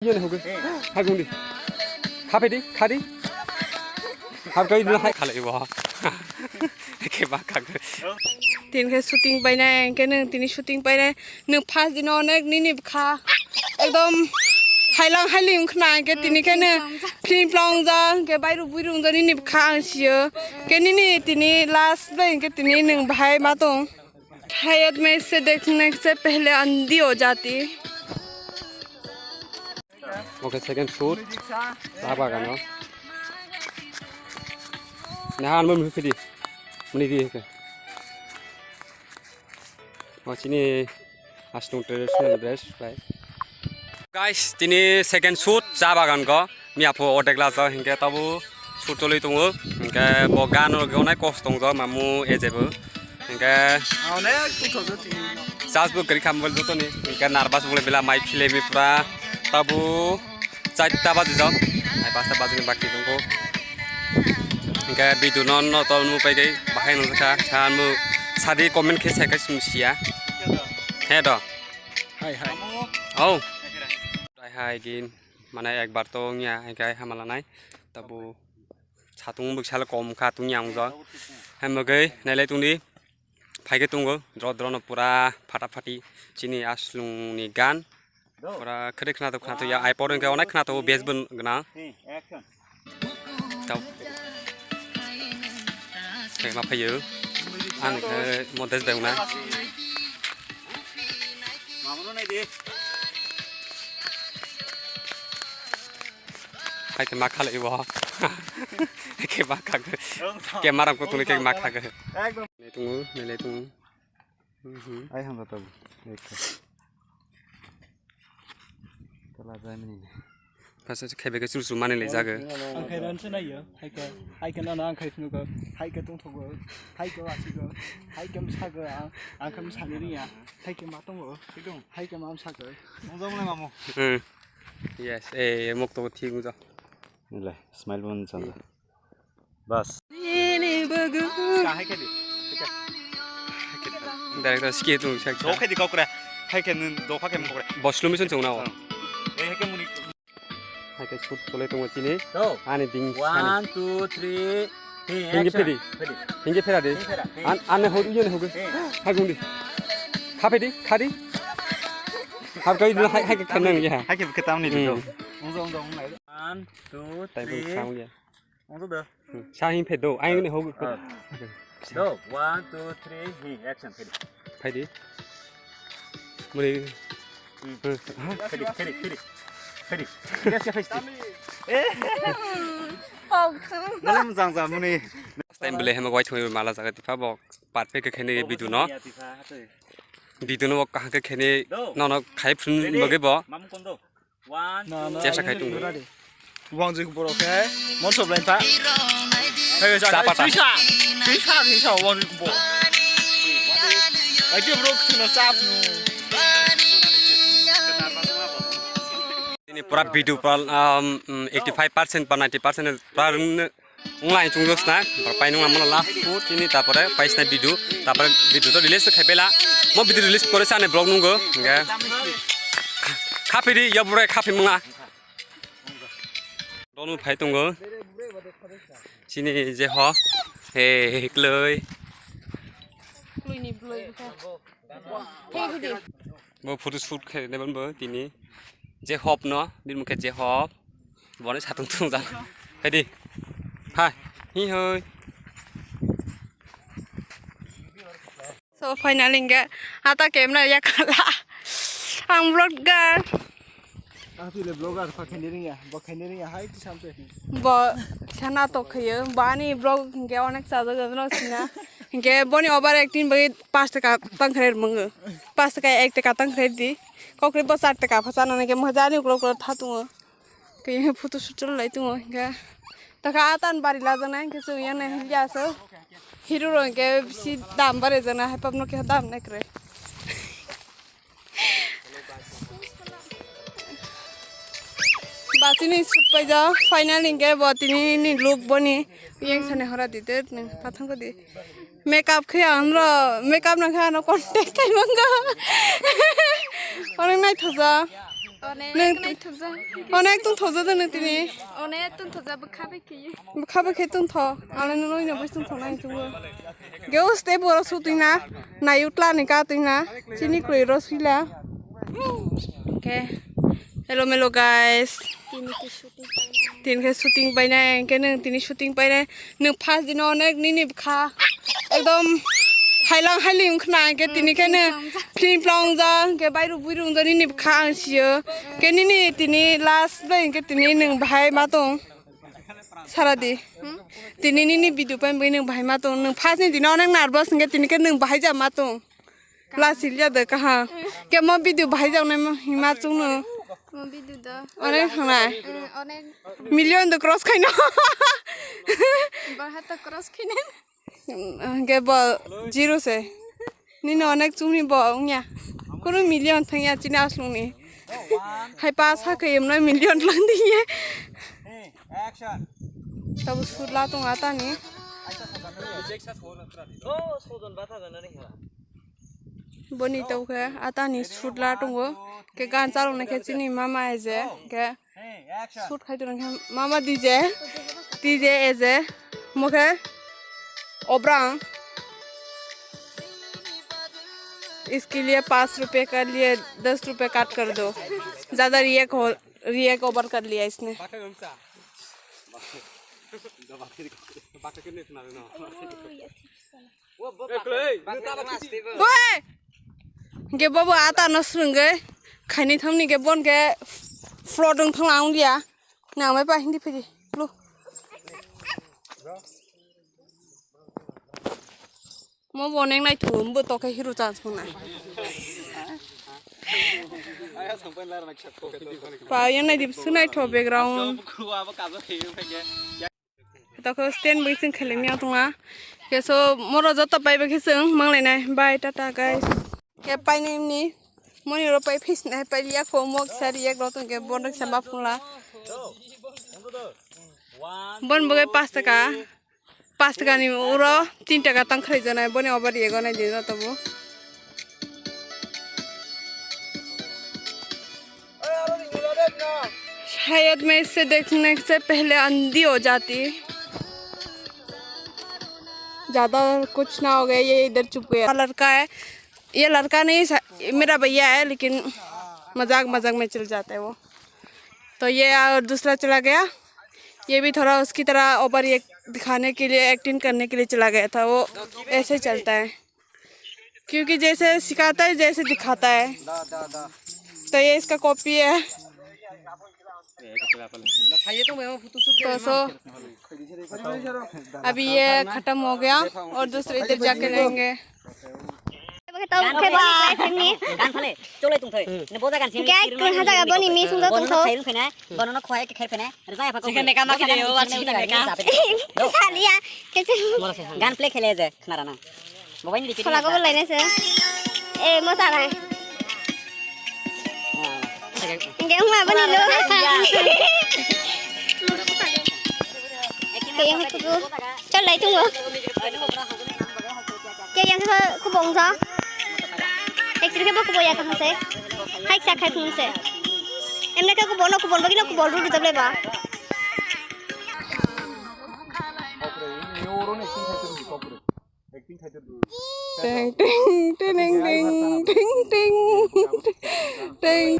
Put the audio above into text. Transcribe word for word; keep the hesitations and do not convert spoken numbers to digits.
Yun hogo. Hai gungdi. Khape di, khadi. Hap kai dun hai khalai bo. Ke ba khak. Tin khe shooting painai, ke nung tini shooting painai. Nung first dino onek nini bwkha ekdom hailang hailing wngkhna, ke tini khe nung film plong ja, ke bairu buiru wngja nini bwkha ang sio. Ke nini tini last bai ke tini nung bahai ma tong. शायद मैं इससे देखने से पहले अंधी हो जाती। Okay, second shoot. Sa bagano. Nahan mo mukhi di. Muni di ke. O chini Astung traditional dress bai. Guys, tini second shoot cha bagan go. Mi aphu odek la jao hinkhe tabu shoot choli tongo. Hinkhe bo gan rok onai kos tong jao mamu ejebo. Hinkhe Onek tu thojo tini. Chas bo kari kham bol joto ni. Hinkhe nervous bole bila mai khile mi pura tabu. Charta baji jao, hai pasta baji ni baki tongo. Hinkhe video no no to nu pai gai bahai no kha san mu sadi comment khe sai kha sim sia. He do. Hai hai. Oh. Hai hai gin mana ekbar to nya hinkhe hamala nai. Tabu satung bwk sal kom kha tung yang jao. Hai magai nai lai tung di. Phaikhe tongo, dro dro no pura phata phati chini aslung ni gan. Pura khede khna to khna to ya, ai por hwnkhe onek khna to base bo gwnang. Tau. Khe ma phaio. Ang khe Montes bai wngnai. Hai khe ma khalai bo. Hai khe ma khak. Camera ko tuni khe ma khak. Ekdom. Nai tongo, nai lai tongo. Mhm. Ai hamra tabu. Ekka. Tala jai mani. Pasa se khebe ke chul chul mani le jaga. Ang khai ran se nai yo. Hai khe, hai khe nana ang khai phunu ko. Hai khe tong thogo. Hai khe wasi ko. Hai khe msa ko. Ang, ang khe msa ni ri ya. Hai khe ma tongo. Hai khe ma msa ko. Nong jong le mamu. Hmm. Yes, eh, mok to thik uja. Nilai, smile bon chanda. Bas. Nini bugu. Ka hai khe di. Director skill tung sak. Do khe di kokra. Hai khe nun do kha khe kokra. Bo slow motion chong na o. Eh, hai khe muni. Hai khe shoot chole tongo chini. Do. Ani ding sani. One, two, three. Hey, hingi action. Phedi. Phedi. Hingi phera di. Hingi phera. Hey. An, an ne hodu yene hogu. Hey. Hai gundi. Kha phedi, kha di. Hab kai hai, hai khe khanang ya. Hai khe khe tamni do. Hmm. Ungjo, ungjo, ungjo. One, two, three. Time pun sang ya. Ungjo do. Sa hin phe do, ai ne hog. Ah. Do, one, two, three, hi, action, phedi. Phedi. Muni. Hmm. Hmm. Phedi, phedi, phedi. Phedi. Yes, yes, phedi. Pau. Dalam jang jang muni. Time bele hema wai thoi mala jaga tipa bok. Part pe ke khene bidu no. Bidu no bok kahang ke khene no no khai phun bage bo. Mamu kondo. One, two, three. Chesa khai tung. Wang jui borok khe monso blai ta. Hey, sa pata. Suisa. Suisa ni sa wang jui borok. Ai je borok thuna sa nu. Ini pura video pura, um, eighty five percent pa ninety percent pura Wng lai chwng jak sna, pai nung lamano last food chini, tapore pai sna bidu, tapore bidu to release khai pela. Mo bidu release pore sa ani vlog nungo, hingke kha phiri, ya bore kha phimung a. Donu phai tongo. Chini je ho, he, he, kloi. Kloi ni kloi kha. Bo photo shoot khe ne ban bo tini. Je hop no, bini mukhe je hop. Boni satung tung jana. Hai di. Hai. Hi hoi. So finally hingke ata camera yakala. Ang vlogger. Ang tu le vlogger pa khaini ringya, bo khaini ringya hai ti samte. Bo sana to khayo, bo ani vlog hingke onek sajak jano sina. Hingke boni over acting bai pas taka tang khair mungo. Pas taka ek taka tang khair di. Kokri bo char taka pha chana nangke moja ani ukulok ukulok tha tongo. Kaya photo shoot chol lai tongo hingke. Taka atan bari lajana hingke chwng yang nai hingke aso. Hero rok hingke bisi dam bare jana hai pap no keha dam nai kre. Bachini shoot paijak, final hingke bo tini ni look boni yang sani hora dite nang pathang ko di. Makeup khe ang ro, makeup nang kha ano contact khai manga. Onek naithajak. Onek Nang naithokjak. Onek tongthokjak de nang tini. Onek tongthokjak bwkha bai khe. Bwkha bai khe tongthok. Ang nang noino bai tongthok nai tongbo. Ge o step oro shooting na. Nai utla ni ka twi na. Chini kwrwi rosila. Okay. Hello melo guys. Tini khe shooting. Tini khe shooting painai, hwnkhe nwng tini shooting painai, nwng first dino onek nini bwkha ekdom hailang hailing wngkhwna, hwnkhe tini khe nwng pling plong ja, hwnkhe bairu buiru wngjak nini bwkha ang sio, hwnkhe nini tini last bai hwnkhe tini nwng bahai ma tong saradi, tini nini video pai nwng bahai ma tong, nwng first ni dino onek nervous hwnkhe tini khe nwng bahai ja ma tong. Lasil ya de kaha. Ke mo video bahai jang nai mo hima chung no. Mo video do. Onek hangnai. Eh, onek. Million do cross khai no. Baha to cross khai nai. Ke bo zero se. Nini onek chung ni bo ungya. Kunu million thang ya chini aslung ni. Hai pa sa ke yem noi million lang di ye. Tabu sur la tung ata ni. Boni tau khe atani shoot la tongo. Ke gan chalok nai khe chini mama eze ke shoot khai tongo khe mama D J, D J eze mo khe obrang. इसके लिए पाँच रुपए के लिए दस रुपए काट कर दो, ज़्यादा रिएक्ट हो, रिएक्ट ओवर कर लिया इसने। Woi! Ge bobo ata no srwngwi khaini thamni ge bon ge floor dong thang ang lia. Nang mai pa hindi phiri. Lu. Mo bo neng nai thum bo to khe hero chance mo nai. Pa yan nai dip sunai tho background. Tokho stand bai chwng khailai miyang tongma. Keso moro joto pai bai khe chwng manglai nai. Bye, tata, guys. Khe painai ni moni ro pai phis nai pai liya kho mo kisa riya kho tong khe bono kisa ma phungla. Bon bo khe pash taka. Pash taka ni uro tin taka tang khlai janai boni obar ye gonai di joto bo. शायद मैं इससे देखने से पहले अंधी हो जाती। ज्यादा कुछ ना हो गया, ये इधर चुप गया। लड़का है, ये लड़का नहीं, सा-, मेरा भैया है, लेकिन मजाक मजाक में चल जाता है वो। तो ये और दूसरा चला गया, ये भी थोड़ा उसकी तरह ओवर ये दिखाने के लिए, एक्टिंग करने के लिए चला गया था। वो ऐसे चलता है। क्योंकि जैसे सिखाता है, जैसे दिखाता है। तो ये इसका कॉपी है। तो सो, अभी ये खत्म हो गया और दूसरे इधर जाके रहेंगे। Gan phale, cholai tongthai. Ne boda gan sini. Gai kun hajaga boni mi sungja tongthai. Bono no khwai ke khai phene. Rwjai apha ko. Chikon ne kama khe de, o, chikon ne kama. Saliya. Gan play khele je, khna rana. Mobile ni. Sola ko bolai nese. Eh, mo sa nai. Ge ma bani lo. Ke yang kuku. Chal lai tungo. Ke yang kubong sa. Actually ke bo kubo ya kaham se. Hai sa khai phung se. Emne ke kubon, kubon bagi no kubon ru ru table ba. Teng teng teng teng teng teng.